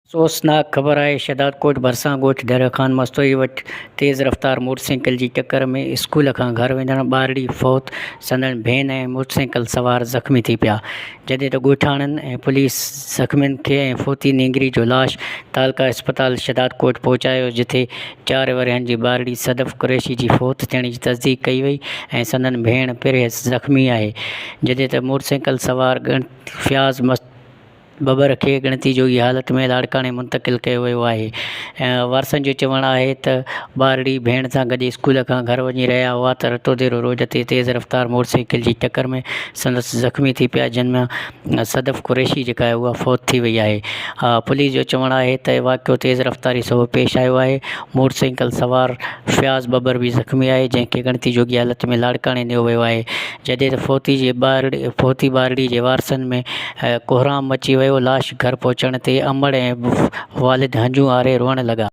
افسوسناڪ خبر آهي شهدادڪوٽ ڀرسان ڳوٺ ڍري خان مستوئي وٽ تيز رفتار موٽرسائيڪل جي ٽڪر ۾ اسڪول کان گهر ويندڙ ٻارڙي فوت سندن ڀيڻ ۽ موٽرسائيڪل سوار زخمي ٿي پيا جڏهن ته ڳوٺاڻن ۽ پوليس زخمين کي ۽ فوتي نينگري جو لاش تعلقه اسپتال شهدادڪوٽ پهچايو جتي چار ورهين جي ٻارڙي صدف قريشي جي فوت ٿيڻ جي تصديق ڪئي وئي ۽ سندن ڀيڻ پرهه زخمي آهي جڏهن ته موٽرسائيڪل سوار فياض ٻٻر کي ڳڻتي جوڳي حالت ۾ لاڙڪاڻي منتقل ڪيو ويو آهي. وارثن جو چوڻ آهي ته ٻارڙي ڀيڻ سان گڏ اسڪول کان گهر وڃي رهيا هئا ته رتوديرو روڊ تي تيز رفتار موٽرسائيڪل جي ٽڪر ۾ سندس زخمي ٿي پيا جن مان صدف قريشي جيڪا آهي اها فوت ٿي وئي آهي. پوليس جو چوڻ آهي ته واقعو تيز رفتاري سبب پيش آيو آهي موٽرسائيڪل سوار فياض ٻٻر به زخمي آهي جنهن کي ڳڻتي جوڳي حالت ۾ لاڙڪاڻي نيو ويو آهي جڏهن ته فوتي جي ٻارڙي فوتي ٻارڙي جي وارثن ۾ ڪهرام مچي ويو، لاش گهر پهچڻ تي امڙ ۽ والد هنجون هاري روئڻ لڳا.